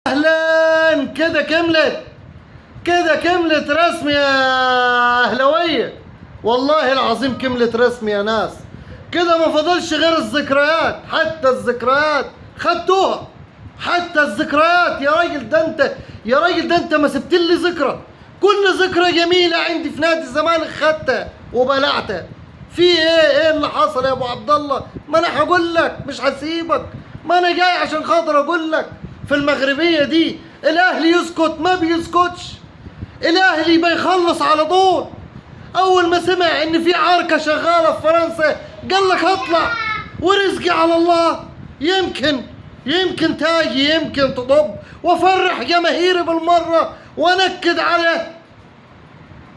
اهلا. كده كملت، كده كملت رسمي يا اهلاويه، والله العظيم كملت رسمي يا ناس. كده ما فاضلش غير الذكريات، حتى الذكريات خدتوها، حتى الذكريات يا راجل. ده انت يا راجل، ده انت ما سبت لي ذكرى، كل ذكرى جميلة عندي في نادي الزمالك خدتها وبلعتها. في ايه؟ ايه اللي حصل يا ابو عبد الله؟ ما انا هقول لك، مش هسيبك، ما انا جاي عشان خاطر اقول لك. في المغربية دي الاهلي يسكت؟ ما بيسكتش، الاهلي بيخلص على طول. اول ما سمع ان في عركة شغالة في فرنسا قال لك هطلع ورزقي على الله، يمكن تاجي، يمكن تضب، وافرح جماهيري بالمرة وانكد عليه.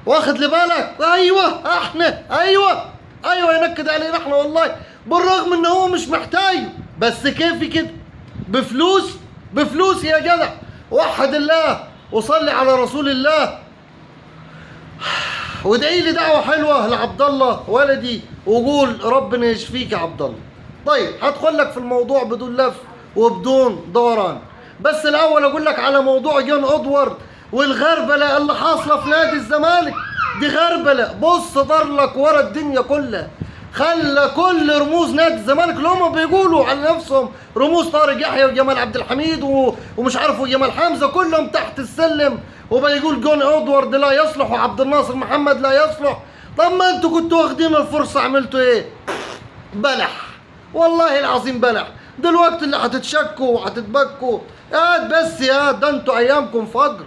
واخد لبالك؟ ايوه احنا، ايوه ينكد علينا احنا والله، بالرغم ان هو مش محتاج، بس كيف كده؟ بفلوس، بفلوس يا جدع. وحد الله وصلي على رسول الله وادعي لي دعوه حلوة لعبد الله ولدي، وقول ربنا يشفيك يا عبد الله. طيب هدخل لك في الموضوع بدون لف وبدون دوران، بس الاول اقول لك على موضوع جون ادوارد والغربله اللي حاصله في نادي الزمالك. دي غربله، بص دار لك ورا الدنيا كلها، خلى كل رموز نادي الزمالك اللي هم بيقولوا على نفسهم رموز، طارق يحيى وجمال عبد الحميد ومش عارف وجمال حمزة، كلهم تحت السلم، وبيقول جون ادوارد لا يصلح وعبد الناصر محمد لا يصلح. طب ما انتوا كنتوا واخدين الفرصة، عملتوا ايه؟ بلح، والله العظيم بلح. دلوقتي اللي هتتشكوا وهتتبكوا يا بس يا ده انتوا ايامكم فجر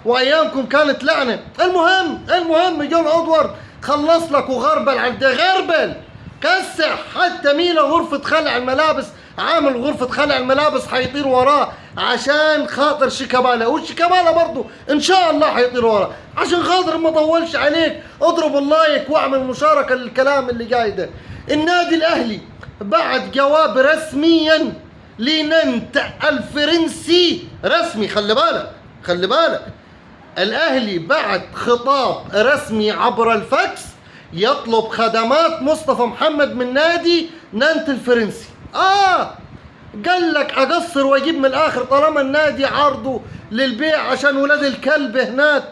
وايامكم كانت لعنه. المهم جون ادوارد خلص لك وغربل عند غربل كسح، حتى ميلا غرفة خلع الملابس، عامل غرفة خلع الملابس هيطير وراه عشان خاطر شيكابالا، والشيكابالا برضو ان شاء الله هيطير وراه. عشان خاطر ما اطولش عليك اضرب ال like واعمل مشاركة للكلام اللي جاي ده. النادي الاهلي بعت جواب رسميا لنانت الفرنسي، رسمي، خلي بالك، خلي بالك، الاهلي بعت خطاب رسمي عبر الفاكس يطلب خدمات مصطفى محمد من نادي نانت الفرنسي. قال لك اقصر واجيب من الاخر، طالما النادي عرضه للبيع عشان ولاد الكلب هناك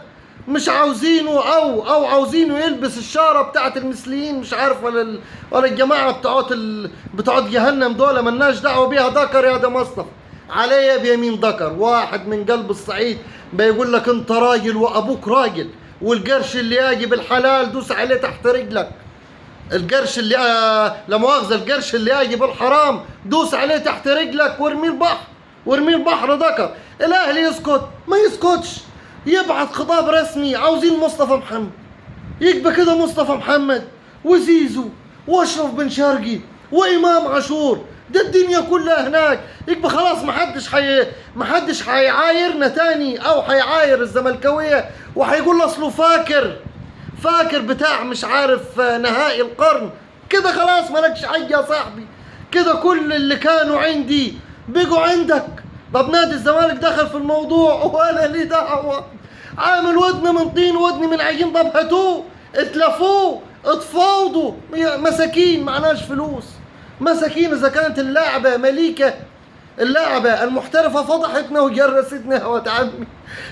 مش عاوزينه، او عاوزينه يلبس الشارة بتاعت المثليين، مش عارف، ولا الجماعة بتوعت جهنم دول، ملناش دعوه بيها. ذكر يا ده مصطفى، عليا بيمين ذكر، واحد من قلب الصعيد بيقول لك انت راجل وابوك راجل، والقرش اللي يجي بالحلال دوس عليه تحت رجلك، القرش اللي لا مؤاخذة، القرش اللي يجي بالحرام دوس عليه تحت رجلك وارميه البحر، وارميه البحر. ذكر. الاهلي يسكت؟ ما يسكتش، يبعث خطاب رسمي عاوزين مصطفى محمد. يبقى كده مصطفى محمد وزيزو واشرف بن شرقي وامام عاشور، ده الدنيا كلها هناك. يبقى خلاص محدش هيعايرنا تاني او هيعاير الزملكاويه وهيقول اصله فاكر بتاع مش عارف نهائي القرن. كده خلاص مالكش حاجة يا صاحبي، كده كل اللي كانوا عندي بقوا عندك. طب نادي الزمالك دخل في الموضوع ولا ليه دعوه، عامل ودن من طين ودن من عجين. طب هاتوه، اتلفوه، اتفاوضوا، مساكين معناش فلوس، مساكين. اذا كانت اللاعبه مليكة، اللاعبه المحترفه فضحتنا وجرستنا يا واد عمي،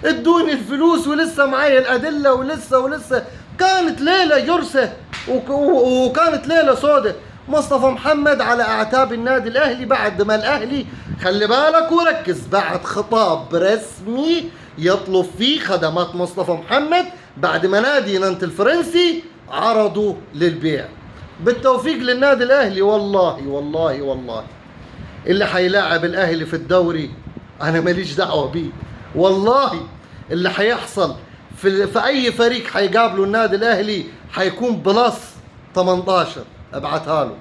ادوني الفلوس ولسه معايا الادلة ولسه. كانت ليلة جرسه وكانت ليلة سودة. مصطفى محمد على اعتاب النادي الاهلي بعد ما الاهلي، خلي بالك وركز، بعد خطاب رسمي يطلب فيه خدمات مصطفى محمد بعد ما نادي نانت الفرنسي عرضوا للبيع. بالتوفيق للنادي الاهلي. والله والله والله اللي هيلاعب الاهلي في الدوري انا ماليش دعوه بيه، والله اللي هيحصل في اي فريق هيقابله النادي الاهلي هيكون plus 18. ابعتها له.